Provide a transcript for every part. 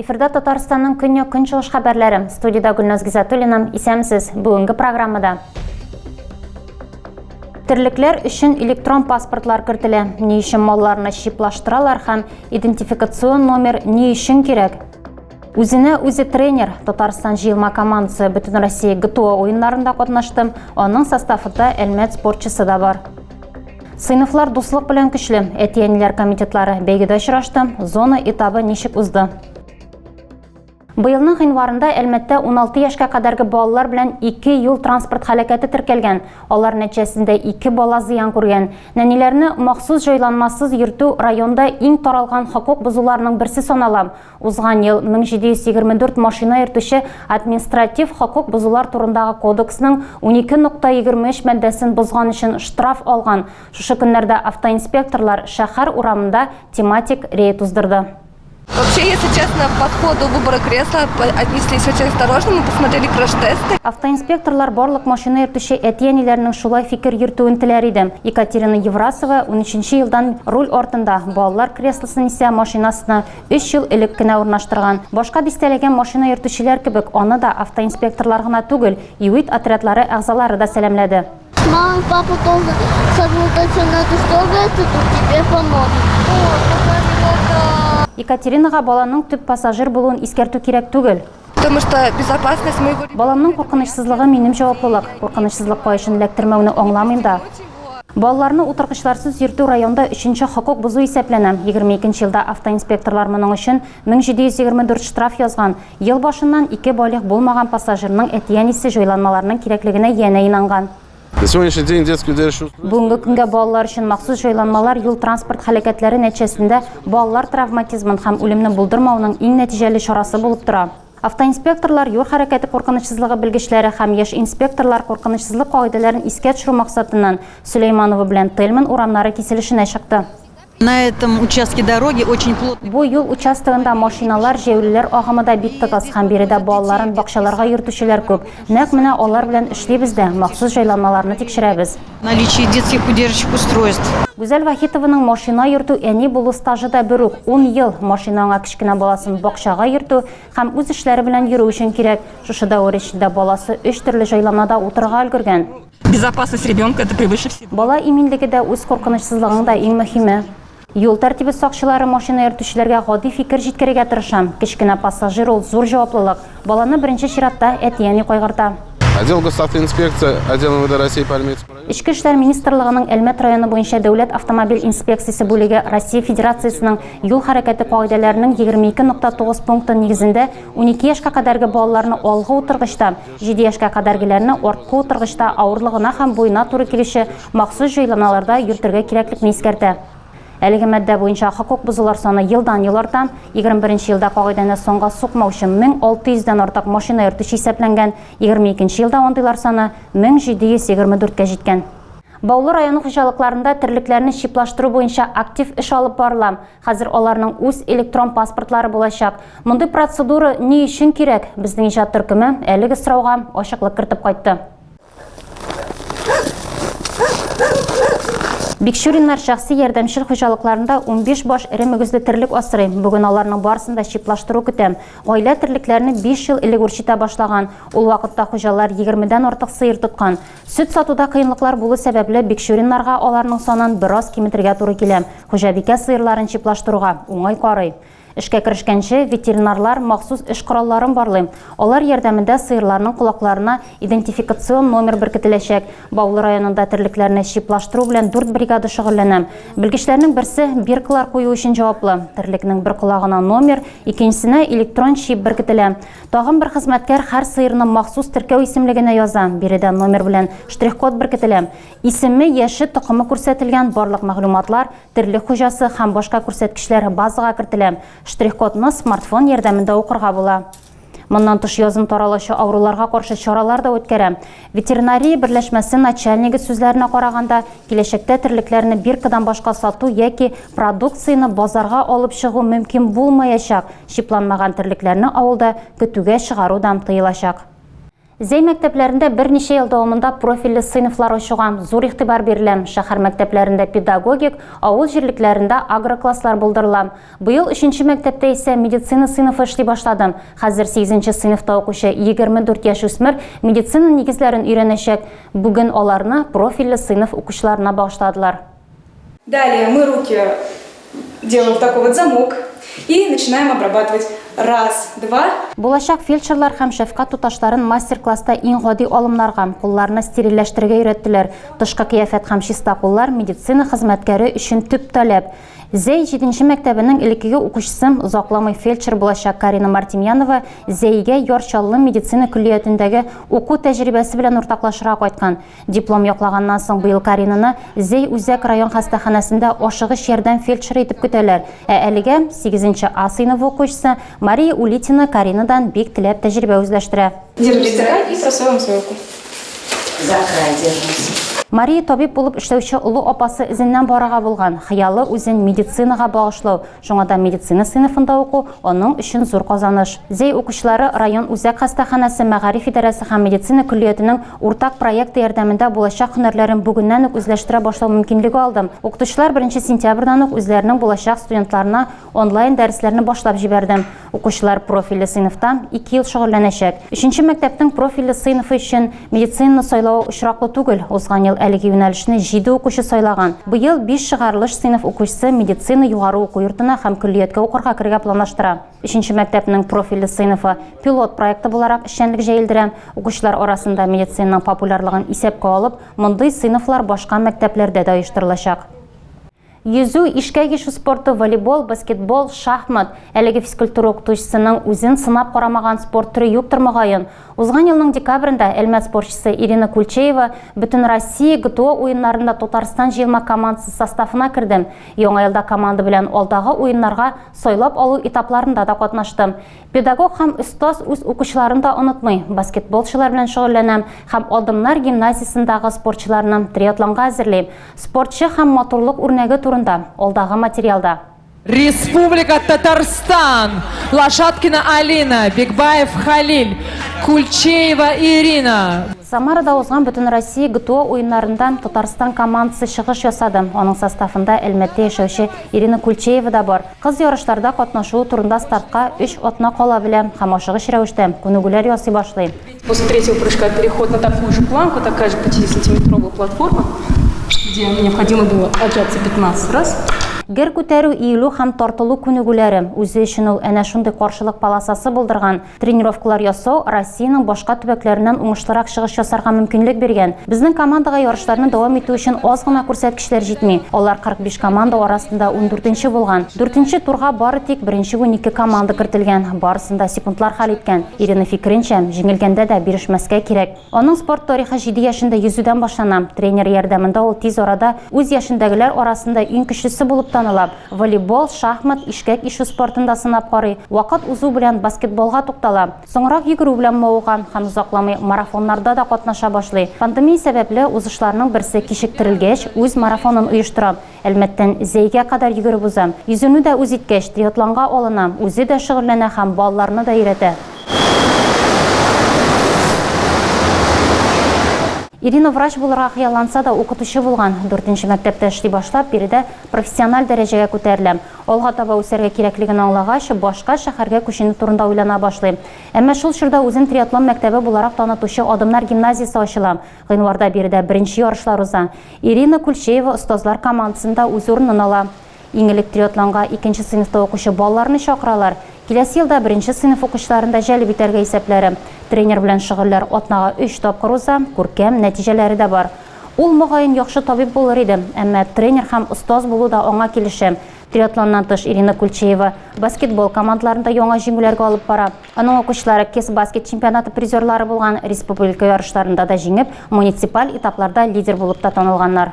Эфирда Татарстанның көньяк-көнчыгыш хәбәрләре. Студиядә Гөлназ Гизатуллина. Исәнмесез. Бүгенге программада Терлекләр өчен электрон паспортлар кертелә. Ни өчен малларны чиплаштыралар һәм идентификацион номер ни өчен кирәк? Үзенә үзе тренер, Татарстан җыелма командасы Бөтенроссия ГТО уеннарында катнашты. Аның составында Әлмәт спортчысы да бар. Сыйныфлар дуслык белән көчле. Әти-әниләр комитетлары бәйгедә очрашты. Зона этабы ничек узды? Быелның гыйнварында Әлмәттә 16 яшькә кадәрге балалар белән ике юл-транспорт һәлакәте теркәлгән. Алар нәтиҗәсендә ике бала зыян күргән. Нәниләрне махсус җайланмасыз йөртү районда иң таралган хокук бозуларның берсе санала. Узган ел 1724 машина йөртүче административ хокук бозулар турындагы кодексның 12.23 маддәсен бозган өчен штраф алган. Шушы көннәрдә автоинспекторлар шәһәр урамында тематик рейд уздырды. Вообще, если честно, к подходу выбора кресла отнеслись очень осторожно, мы посмотрели краш-тесты. Автоинспекторлар барлык машина йөртүче әти-әниләрнең шулай фикер йөртүен теләр иде. Екатерина Еврасова 13 елдан руль артында, балалар креслосын исә машинасына Өч ел элек кенә урнаштырган. Башка дистәләгән машина йөртүчеләр кебек, аны да автоинспекторлар гына түгел, ЮИД отрядлары әгъзалары да сәламләде. Мама и папа тоже сосредоточены, что тебе помогут. Екатеринага баланың төп пассажир булуын искәртү кирәк түгел. Потому что безопасность моего Баламның куркынычсызлыгы минем җаваплылык. Куркынычсызлык каешын эләктермәүне аңламыйм да. Балаларны утыргычларсыз йөртү районда өченче хокук бозу исәпләнә. 22 нче елда автоинспекторлар моның өчен 1724 штраф язган. Ел башыннан ике балигъ булмаган пассажирның әти-әнисе җайланмаларның кирәклегенә янә инанган. На сегодняшний день детские удерживающие устройства Бүгенге көнгә балалар өчен махсус җайланмалар юл-транспорт һәлакәтләре нәтиҗәсендә балалар травматизмын һәм үлемне булдырмауның иң нәтиҗәле чарасы булып тора. Автоинспекторлар, юл хәрәкәте куркынычсызлыгы белгечләре һәм яшь инспекторлар куркынычсызлык кагыйдәләрен искә төшерү максатыннан Сөләйманова белән Тельман урамнары киселешенә чыкты. На этом участке дороги очень плотный. Бу юл участогында машиналар, җәяүлеләр агымы да бик тыгыз һәм биредә балаларын бакчаларга йөртүчеләр күп. Нәкъ менә алар белән эшлибез дә, махсус җайланмаларны тикшерәбез. Наличие детских удерживающих устройств. Гүзәл Вахитованың машина йөртү, әни булу стажы да бер үк, ун ел. Машина аңа кечкенә баласын бакчага йөртү һәм үз эшләре белән йөрү өчен кирәк. Шушы дәвер эчендә баласы өч төрле җайланмада утырырга өлгергән. Безопасность ребенка – это превыше всего. Бала иминлеге дә, үз куркынычсызлыгың да иң мөһиме. Юл тәртибе сакчылары машина йөртүчеләргә гади фикер җиткерергә тырыша. Кечкенә пассажир ул зур җаваплылык. Баланы беренче чиратта әти-әни кайгырта. Отдел госавтоинспекции, отдел МВД России по Альметьевскому району. Эчке эшләр министрлыгының Әлмәт районы буенча дәүләт автомобиль инспекциясе бүлеге Россия Федерациясенең юл хәрәкәте кагыйдәләренең 22.9 пункты нигезендә 12 яшькә кадәрге балаларны алгы утыргычта, Җиде яшькә кадәргеләрне арткы утыргычта авырлыгына һәм буена туры килүче махсус җайланмаларда йөртергә кирәклекне искәртә. Әлеге маддә буенча хокук бозулар саны елдан-ел арта. 21 нче елда кагыйдәне санга сукмаучы 1600 дән артык машина йөртүче исәпләнгән, 22 нче елда андыйлар саны 1724 кә җиткән. Баулы районы хуҗалыкларында терлекләрне чиплаштыру буенча актив эш алып барыла. Хәзер аларның үз электрон паспортлары булачак. Мондый процедура ни өчен кирәк? Безнең иҗат төркеме әлеге сорауга ачыклык кертеп кайтты. Бикчуриннар шәхси ярдәмчел хуҗалыкларында 15 баш эре мөгезле терлек асрый. Бүген аларның барысын да чиплаштыру көтә. Гаилә терлекләрне 5 ел элек үрчетә башлаган. Ул вакытта хуҗалар 20-дән артык сыер тоткан. Сөт сатуда кыенлыклар булу сәбәпле, Бикчуриннарга аларның санын бераз киметергә туры килә. Хуҗабикә сыерларын чиплаштыруга уңай карый. Эшкә керешкәнче, ветеринарлар махсус эш коралларын барлый. Алар ярдәмендә сыерларның колакларына идентификацион номер беркетеләчәк. Баулы районында терлекләрне чиплаштыру белән дүрт бригада шөгыльләнә. Белгечләрнең берсе биркалар кую өчен җаваплы. Терлекнең бер колагына номер, икенчесенә электрон чип беркетелә. Тагын бер хезмәткәр һәр сыерны махсус теркәү исемлегенә яза, биредә номер белән штрих-код беркетелә. Исеме, яше, токымы күрсәтелгән барлык мәгълүматлар, терлек хуҗасы һәм башка күрсәткечләр базага кертелә. Штрих-кодны смартфон ярдәмендә укырга була. Моннан тыш язын таралучы авыруларга каршы чаралар да үткәрә. Ветеринария берләшмәсе начальнигы сүзләренә караганда, киләчәктә терлекләрне биркадан башка сату яки продукцияне базарга алып чыгу мөмкин булмаячак. Чипланмаган терлекләрне авылда көтүгә чыгару да тыелачак. Зәй мәктәпләрендә берничә ел дәвамында профильле сыйныфлар ачуга зур игътибар бирелә. Шәһәр мәктәпләрендә педагогик, авыл җирлекләрендә агрокласслар булдырыла. Быел өченче мәктәптә исә медицина сыйныфы эшли башлады. Хәзер сигезенче сыйныфта укучы 24 яшүсмер медицина нигезләрен өйрәнәчәк. Бүген аларны профильле сыйныф укучыларына багышладылар. Далее мы руки делаем вот такой вот замок и начинаем обрабатывать. Раз, два. Булачак фельдшерлар һәм шәфкать туташларын мастер-класста иң гади алымнарга, кулларны стерильләштерергә өйрәттеләр. Тышкы кыяфәт һәм чиста куллар, медицина хезмәткәре өчен төп таләп. Зәй җиденче мәктәбенең элеккеге укучысы, озакламый фельдшер булачак Карина Мартемьянова Зәйгә Яр Чаллы медицина көллиятендәге уку тәҗрибәсе белән уртаклашырга кайткан. Диплом яклаганнан соң быел Каринаны Зәй үзәк район хастаханәсендә ашыгыч ярдәм фельдшеры итеп көтәләр. Ә әлегә сигезенче А сыйныфы укучысы Мария Улитина Каринадан бик теләп тәҗрибә үзләштерә. Держимся за край и просовываем свою руку. За край держимся. Мария табиб булып эшләүче олы апасы эзеннән барырга булган. Хыялы үзен медицинага багышлау. Шуңа да медицина сыйныфында уку аның өчен зур казаныш. Зәй укучылары район үзәк хастаханәсе, мәгариф идарәсе һәм медицина көллиятенең уртак проекты ярдәмендә булачак һөнәрләрен бүгеннән үк үзләштерә башлау мөмкинлеге алды. Укытучылар беренче сентябрьдән үк үзләренең булачак студентларына онлайн дәресләрне башлап җибәрде. Укучылар профильле сыйныфта ике ел шөгыльләнәчәк. Өченче мәктәпнең профильле сыйныфы өчен медицинаны сайлавы очраклы түгел. Узган ел әлеге юнәлешне җиде укучы сайлаган. Быел биш чыгарылыш сыйныф укучысы медицина югары уку йортына һәм көллияткә укырга керергә планлаштыра. Өченче мәктәпнең профильле сыйныфы пилот проекты буларак эшчәнлек җәелдерә. Укучылар арасында медицинаның популярлыгын исәпкә алып, мондый сыйныфлар башка мәктәпләрдә дә оештырылачак. Йөзү, ишкәк ишү спорты, волейбол, баскетбол, шахмат. Әлеге физкультура укытучысының үзен сынап карамаган спорт төре юктыр, мөгаен. Узган елның декабрендә Әлмәт спортчысы Ирина Кульчеева Бөтенроссия ГТО уеннарында Татарстан җыелма командасы составына керде. Яңа елда команда белән алдагы уеннарга сайлап алу этапларында да катнашты. Педагог һәм остаз үз укучыларын да онытмый. Баскетболчылар белән шөгыльләнәм һәм Адымнар гимназиясендагы спортчыларны триатлонга әзерлим. Спортчы һәм матурлык үрнәге турында, алдагы материалда. Республика Татарстан, Лошадкина Алина, Бикбаев Халиль, Кульчеева Ирина. Самарада узган Бөтенроссия ГТО уеннарында Татарстан командасы чыгыш ясады. Аның составында Әлмәттә яшәүче Ирина Кульчеева да бар. Кыз ярышларда катнашуы турында стартка өч атна кала белә һәм ашыгыч рәвештә күнегүләр ясый башлый. После третьего прыжка переход на такую же планку, такая же 50-сантиметровая платформа, где необходимо было отжаться 15 раз. Гер күтәрү, иелү һәм тартылу күнегүләре. Үзе өчен ул әнә шундый каршылык полосасы булдырган. Тренировкалар ясау Россиянең башка төбәкләреннән уңышлырак чыгыш ясарга мөмкинлек биргән. Безнең командага ярышларны дәвам итү өчен аз гына күрсәткечләр җитми. Алар 45 команда арасында ундүртенче булган. Дүртенче турга бары тик беренче 12 команда кертелгән. Барысын да секундлар хәл иткән. Ирина фикеренчә, җиңелгәндә дә бирешмәскә кирәк. Аның спорт тарихы җиде яшендә йөзүдән башлана. Тренер ярдәмендә ул тиз арада үз яшендәгеләр арасында иң көчлесе булып таныла. Волейбол, шахмат, ишкәк ишү спортын да сынап карый. Вакыт узу белән баскетболга туктала. Соңрак йөгерү белән мавыга һәм озакламый марафоннарда да катнаша башлый. Пандемия сәбәпле, узышларның берсе кичектерелгәч, үз марафонын оештыра. Әлмәттән Зәйгә кадәр йөгереп уза. Йөзүне дә үз иткәч, триатлонга алына, үзе дә шөгыльләнә һәм балаларны да өйрәтә. Ирина врач булырга хыялланса да, укытучы булган. Дүртенче мәктәптә эшли башлап, биредә профессиональ дәрәҗәгә күтәрелә. Алга таба үсәргә кирәклеген аңлагач, башка шәһәргә күченү турында уйлана башлый. Әмма шул чорда үзен триатлон мәктәбе буларак танытучы Адымнар гимназиясе ачыла. Гыйнварда биредә беренче ярышлар уза. Ирина Кульчеева остазлар командасында үз урынын ала. Иң элек триатлонга икенче сыйныфта укучы балаларны чакыралар. Киләсе елда беренче сыйныф укучыларын да җәлеп итәргә исәпләре. Тренер белән шөгыльләр атнага өч тапкыр уза, күркәм нәтиҗәләре дә бар. Ул, мөгаен, яхшы табиб булыр иде, әмма тренер һәм остаз булу да аңа килешә. Триатлоннан тыш Ирина Кульчеева баскетбол командаларында яңа җиңүләргә алып бара. Аның укучылары Кес-баскет чемпионаты призерлары булган, республика ярышларында да җиңеп, муниципаль этапларда лидер булып та танылганнар.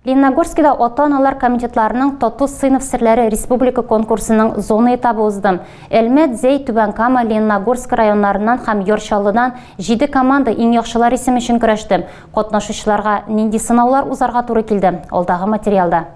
Лениногорскида ата-аналар комитетларының Тату сыйныф серләре республика конкурсының зона этабы узды. Әлмәт, Зәй, Түбән Кама, Лениногорск районнарыннан һәм Яр Чаллыдан җиде команда иң яхшылар исеме өчен көрәште. Катнашучыларга нинди сынаулар узарга туры килде? Алдагы материалда.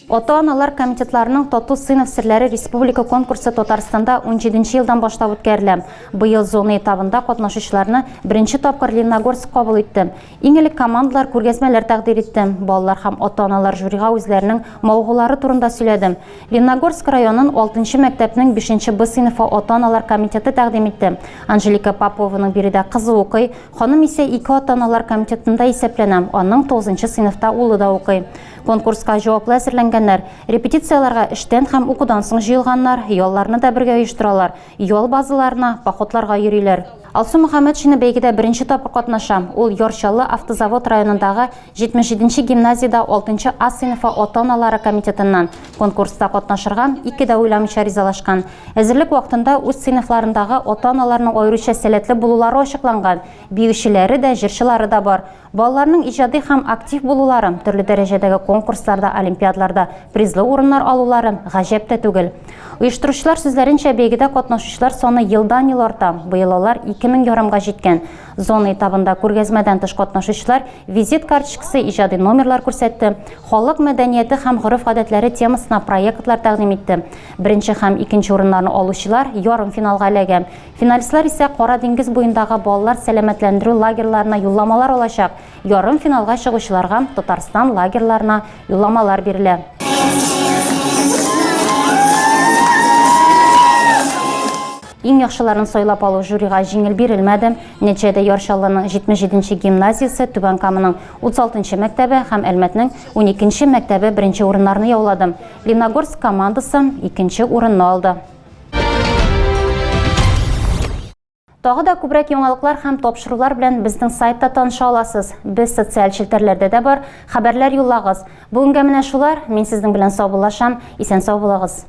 Ата-аналар комитетларының Тату сыйныф серләре республика конкурсы Татарстанда унҗиденче елдан башлап үткәрелә. Быел зона этабында катнашучыларны беренче тапкыр Лениногорск кабул итте. Иң элек командалар күргәзмәләр тәкъдир итте. Балалар һәм ата-аналар жюрига үзләренең мавыгулары турында сөйләде. Лениногорск районын алтынчы мәктәпнең бишенче Б сыйныфы ата-аналар комитеты тәкъдим итте. Анжелика Попованың биредә кызы укый, ханым исә ике ата-аналар комитетында исәпләнә, аның тугызынчы сыйныфта улы да укый. Конкурска җаваплы әзерләнгәннәр, репетицияләргә эштән һәм укудан соң җыелганнар, ялларны да бергә оештыралар, ял базаларына, походларга йөриләр. Алсу Мөхәммәтшина бәйгедә беренче тапкыр катнаша. Ул Яр Чаллы Автозавод районындагы 77 нче гимназиядә алтынчы А сыйныфы ата-аналары комитетыннан. Конкурста катнашырга ике дә уйламыйча ризалашкан. Әзерлек вакытында үз сыйныфларындагы ата-аналарның аеруча сәләтле булулары ачыкланган, биючеләре дә, җырчылары да бар. Балаларның иҗади һәм актив булулары, төрле дәрәҗәдәге конкурсларда, олимпиадаларда призлы урыннар алулары гаҗәп тә түгел. Оештыручылар сүзләренчә, бәйгедә катнашучылар саны елдан-ел арта, быел алар 2000 ярымга җиткән. Зона этабында күргәзмәдән тыш катнашучылар визит карточкасы, иҗади номерлар күрсәтте, халык мәдәнияте һәм гореф-гадәтләре темасына проектлар тәкъдим итте. Беренче һәм икенче урыннарны алучылар ярымфиналга эләгә. Финалистлар исә Кара диңгез буендагы балалар сәламәтләндерү лагерьларына юлламалар алачак. Ярымфиналга чыгучыларга Татарстан лагерьларына юлламалар бирелә. Иң яхшыларын сайлап алу жюрига җиңел бирелмәде. Нәтиҗәдә Яр Чаллының 77 нче гимназиясе, Түбән Каманың 36 нчы мәктәбе һәм Әлмәтнең 12 нче мәктәбе беренче урыннарны яулады. Лениногорск командасы икенче урынны алды. Тагы да күбрәк яңалыклар һәм тапшырулар белән безнең сайтта таныша аласыз. Без социаль челтәрләрдә дә бар. Хәбәрләр юллагыз. Бүгенгә менә шулар. Мин сезнең белән саубуллашам. Исән-сау булыгыз.